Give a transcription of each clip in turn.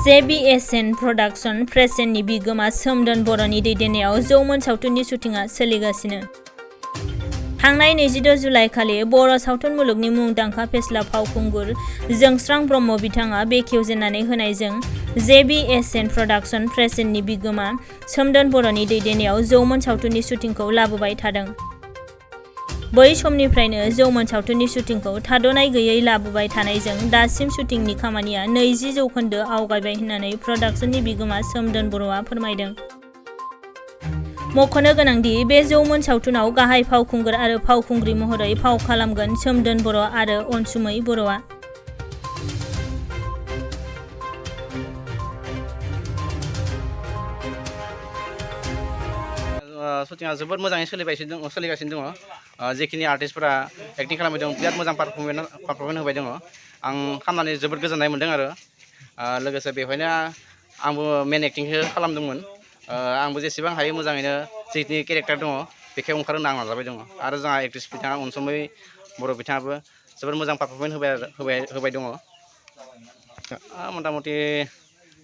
JBSN Production प्रेजेन्टनि बिगोमा सोमदोन बर'नि दैदेननायाव जौमोन सावथुननि शुटिंआ सोलिगासिनो। थांनाय 22 जुलाइ खालि बर' सावथुन मुलुगनि मुंदांखा फेस्ला फावखुंगुर जोंस्रां ब्रह्म बिथाङा बेखेवजेननानै होनायजों JBSN Production प्रेजेन्टनि बिगोमा सोमदोन बर'नि दैदेननायाव जौमोन सावथुननि शुटिंखौ लाबोबाय थादों। बै समनिफ्रायनो जौमोन सावथुननि शुटिंखौ थाद'नाय गैयै लाबोबाय थानायजों दासिम शुटिंनि खामानिया 20% आवगायबाय होननानै प्रडाक्शननि बिगोमा सोमदोन बर'आ फोरमायदों। मख'नो गोनांदि बे जौमोन सावथुनाव गाहाय फावखुंगुर आरो फावखुंग्रि महरै फाव खालामगोन सोमदोन बर' आरो अनसुमै बर'आ। शुटिंआ जोबोद मोजाङै सोलिगासिनो दङ। जेखिनि आर्टिस्टफोरा एक्टिं खालामबाय दं बिराद मोजां पारफरमेन्स होबाय दङ। आं खालामनानै जोबोद गोजोननाय मोन्दों आरो लोगोसे बेवहायनो आंबो मेन एक्टिंखौ खालामदोंमोन। आंबो जेसेबां हायो मोजाङैनो जिखिनि केरेक्टार दङ बेखौ ओंखारहोनो आं नाजाबाय दङ आरो जोंहा एक्ट्रिस बिथाङा अनसुमै बर' बिथाङाबो जोबोद मोजां पारफरमेन्स होबाय दङ। मथा मथि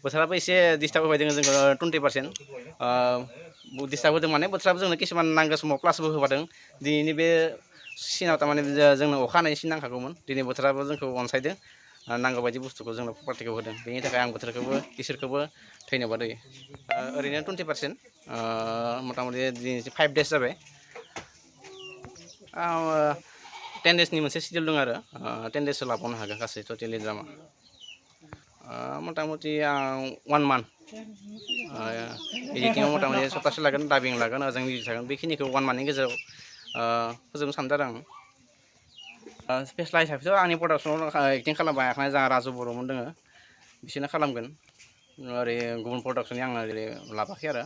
बोथोराबो एसे डिस्टार्ब होबाय दङ जोंखौ 20%। डिस्टार्ब होदों माने बोथोराबो जोंनो किसुमान नांगौ समाव प्लासबो होबादों। दिनैनि बे सिनाव थारमाने जोंनो अखा हानायनि सिन नांखागौमोन। दिनै बोथोराबो जोंखौ अनसायदों, नांगौ बायदि बुस्थुखौ जोंनो प्रपार्टिखौ होदों। बेनि थाखाय आं बोथोरखौबो इसोरखौबो धन्यबाद होयो। ओरैनो 20%, मथा मथि दिनै 5 days जाबाय। 10 daysनि मोनसे सिडिउल दं आरो 10 days लाबावनो हागोन गासै टटेलि ड्रामा। मथा मथि 1 month एडिटिंआव मथा मथि सप्तासे लागोन, डाबिं लागोन, ओजों मिउजिक थागोन। बेखिनिखौ 1 monthनि गेजेराव फोजोबनो सानदों आरो आं। फेस्ला हिसाबैथ' आंनि प्रडाक्सनाव एक्टिं खालामबाय थानाय जोंहा राजु बर'मोन दङ, बिसोरनो खालामगोन। ओरै गुबुन प्रडाक्सननि आङो ओरै लाबोआखै आरो।